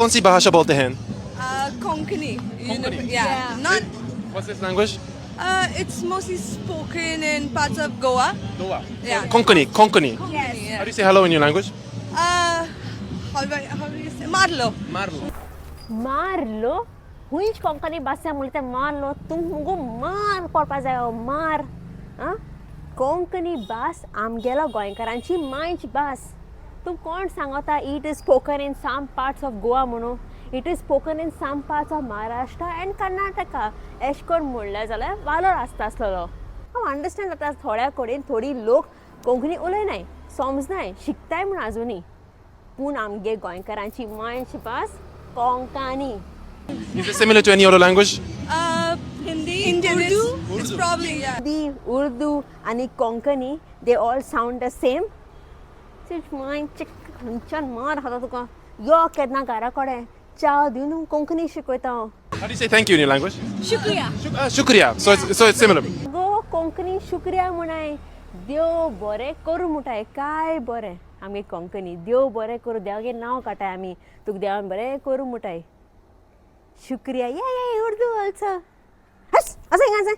कौन सी भाषा बोलते हैं? Konkani. You know, Konkani. Yeah. Not. What's this language? It's mostly spoken in parts of Goa. Goa. Yeah. Konkani, Konkani. Yes. How do you say hello in your language? How do you say? Marlo. Marlo. मारलो हुंयच कोंकणी भाशा म्हणल्यार तें मारलो तूं मुगो मार पडपा जायो मार आं. कोंकणी भास आमगेलो गोंयकारांची मांयची भास. तूं कोण सांगता it is spoken in some parts of Goa म्हणून? It is spoken in some parts of Maharashtra and Karnataka. एश कोन म्हणलें जाल्यार वालोर आसता आसलेलो. हांव अंडरस्टँड जाता थोड्या कडेन थोडी लोक कोंकणी उलयनाय, समजनाय, शिकताय म्हूण आजुनूय, पूण आमगे गोंयकारांची मांयची भास Konkani. Is it similar to any other language? Hindi. Indian. Urdu. It's probably, yeah. Hindi, Urdu आनी Konkani, they all sound the same. मांयचे खंयच्यान मार खाता तुका. यो केन्ना घरा कडेन च्या दिवन कोंकणी शिकयता हांव. How do you say thank you in your language? Shukriya. Shukriya. So it's similar. गो कोंकणी शुक्रिया म्हणाय, देव बरें करूं म्हणटाय. काय बरें आमगे कोंकणी, देव बरें करूं, देवागे नांव काडटाय आमी, तुका देवान बरें करूं म्हणटाय. शुक्रिया. या या उर्दू ऑल्सो. हस असें असें.